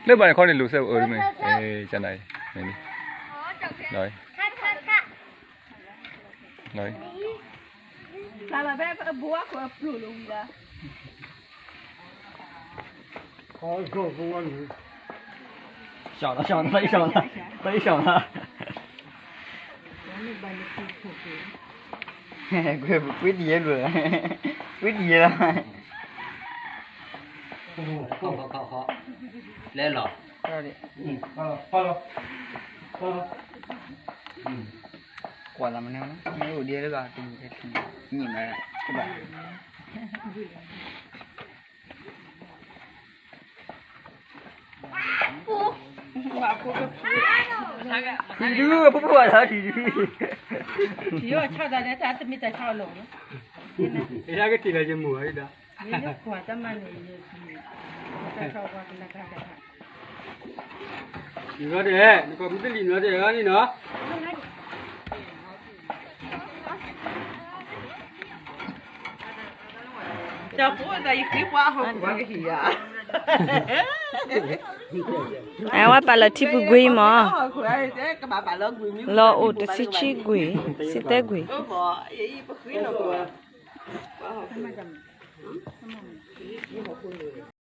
လၢဘၣ်န့ၣ်ခီန့ၣ် လူၤစဲအၢတမ့ၢ်, ကနအံၤ, လီၤ, လီၤ, ရှောင်လီၤ, ရှောင်လီၤ, ရှောင်လီၤ, ရှောင်လီၤ, ကွ့ဒံးယဲလူၤ, ကွ့ဒံးယဲလီၤ, လဲၤလီၤ, ကွၢ်လီၤမနုၤ, မ့ၢ်အိၣ်ဒ်လၢဘၣ်တမံၤ, ညံ့မး, ထံဒု အဖိဖိအလီၤထံဒု, ယဆီၣ်သးလၢတၢ်တမ့ၢ်တၢ်ဆီၣ်အလီၢ်လီၤ, ယကထံၣ်လၢယမိၢ်အံၤဒီး, ယကွၢ်တၢ်မၤန့ၣ်, တၢ်ဆီၣ်ဝါကလၢကလၢကထါ, နကီၢ်မုၢ်တလံၤနီၤတဲအဂၤန့ၣ်နီၤ, တၢ်ဖိသးယဃ့ပှၤဟီၣ်ကဝါကဟံၣ်ယၤ, အဝဲပာ်လီၤထံပူၤကွံာ်မး, လီၤအိၣ်တဆံခံကွံာ်, ဆံသၢကွံာ်, ပဃ့လီၤကွၢ်